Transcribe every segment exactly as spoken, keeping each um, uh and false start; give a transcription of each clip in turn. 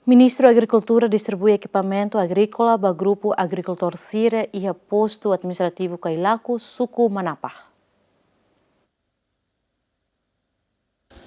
Ministru Agrikultura distribui ekipamentu agríkola ba grupu agrikultór sira iha postu administrativu Kailaku, suku Manapa.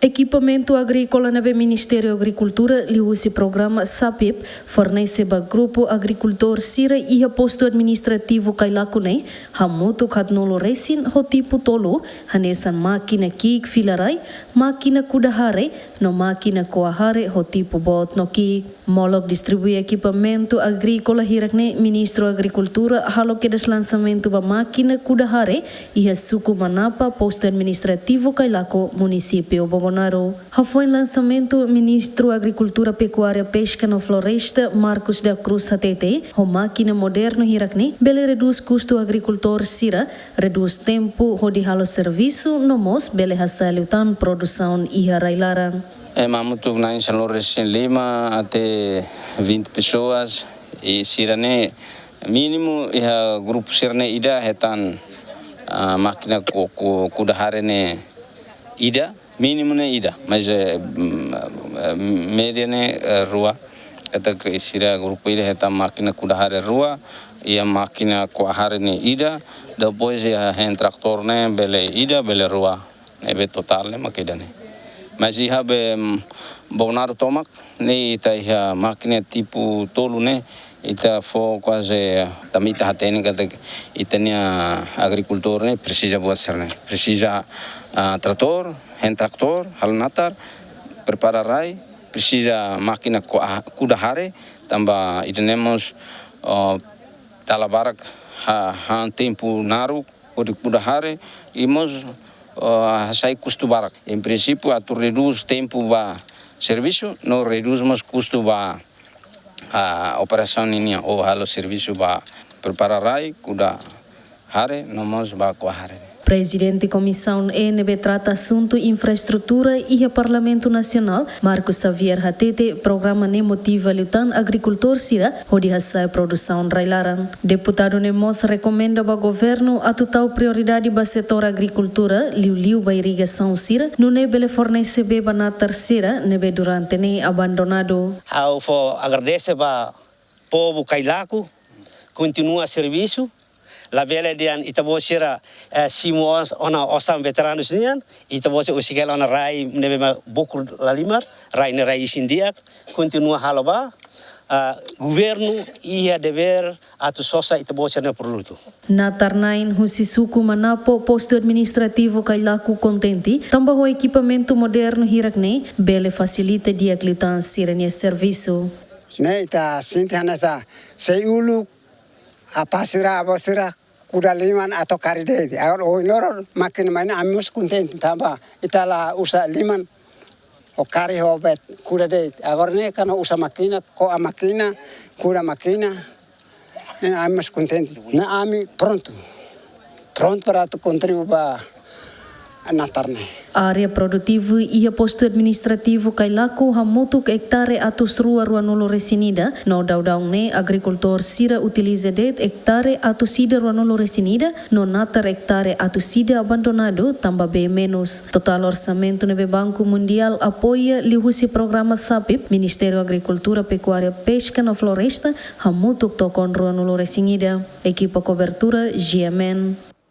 Ekipamentu agríkola ne'ebé Ministériu Agrikultura liuhusi programa SAPIP fornese ba grupu agrikultór sira iha postu administrativu Kailaku ne'e hamutuk haatnulu resin ho tipu tolu, hanesan mákina ki'ik fila rai, mákina kuda hare, no mákina ko'a hare ho tipu boot no ki'ik. Molok distribui ekipamentu agríkola hirak ne'e, Ministru Agrikultura halo kedas lansamentu ba mákina kuda hare iha suku Manapa, postu administrativu Kailaku, munisípiu Bobonaro. Hafoin lansamentu, Ministru Agrikultura, Pekuária, Peska no Floresta, Marcos da Cruz, hatete, ho mákina modernu hirak ne'e bele redús kustu agrikultór sira, redús tempu hodi halo servisu, no mós bele hasa'e liután produsaun iha rai-laran. Ema hamutuk na'in sanulu resin lima até vinte pessoas, i sira-ne'e mínimu iha grupu sira-ne'e ida hetan, ah, mákina ku-, ku-, kuda hare ne'e ida, mínimu ne'e ida, mas, eh, mm, eh, média ne'e, eh, rua. Katak sira grupu ida hetan mákina kuda hare rua, iha mákina ko'a hare ne'e ida, depois iha hand tractor ne'e bele ida, bele rua. Ne'ebé totál ne'e mak ida-ne'e. Mas iha be, mm, Bobonaro tomak ne'e ita iha mákina tipu tolu ne'e, ita fó kuaze, tanba ita hatene katak ita-nia agrikultór ne'e presiza buat sira-ne'e. Presiza, ah, tratór, hand tractor, halo natar, prepara rai, presiza mákina ko'a-, kuda hare, tanba ida-ne'e mós, oh, dala barak ha-, han tempu naruk, hodi kuda hare, i mós, oh, hasai kustu barak. Em princípio, atu redús tempu ba servisu, no redús mós kustu ba, ah, operasaun ninian, ou halo servisu ba prepara rai, kuda hare, no mós ba ko'a hare. Prezidente Komisaun E ne'ebé trata asuntu infraestrutura iha Parlamentu Nasionál, Marcos Xavier, hatete, programa ne'e motiva liután agrikultór sira hodi hasa'e produsaun rai-laran. Deputadu ne'e mós rekomenda ba governu atu tau prioridade ba setór agrikultura, liuliu ba irrigasaun sira, nune'e bele fornese bee ba natar sira ne'ebé durante ne'e abandonadu. Ha'u fó agradese ba povu Kailaku, kontinua servisu, labele dehan ita-boot sira, eh, simu os-, ona osan veteranus nian, ita-boot sira husik hela ona rai ne'ebé mak bukur lalimar, rai ne'e rai isin-di'ak, kontinua halo ba, ah, governu iha devér atu sosa ita-boot sira-nia produtu. Natar-na'in husi suku Manapo, postu administrativu Kailaku, kontente tanba ho ekipamentu modernu hirak ne'e bele fasilita di'ak liután sira-nia servisu. Ne'e ita sente hanesan sei uluk, apá sira, avó sira kuda liman atu kari de'it. Agora ohin loron mákina mai ne'e ami mós kontente tanba ita la uza liman, ho kari ho bee kuda de'it. Agora ne'e kan uza mákina, ko'a mákina, kuda mákina. Ne'e ami mós kontente. Ne'e ami prontu. Prontu para atu kontribui ba natar ne'e. Área produtivu iha postu administrativu Kailaku hamutuk ektare atus rua ruanulu resin ida, no daudaun ne'e agrikultór sira utiliza de'it ektare atus ida ruanulu resin ida, no natar ektare atus ida abandonadu tanba bee menus. Totál orsamentu ne'ebé Banku Mundiál apoia liuhusi programa SAPIP, Ministériu Agrikultura, Pekuária, Peska no Floresta, hamutuk tokon ruanulu resin ida. Ekipa kobertura, G M N.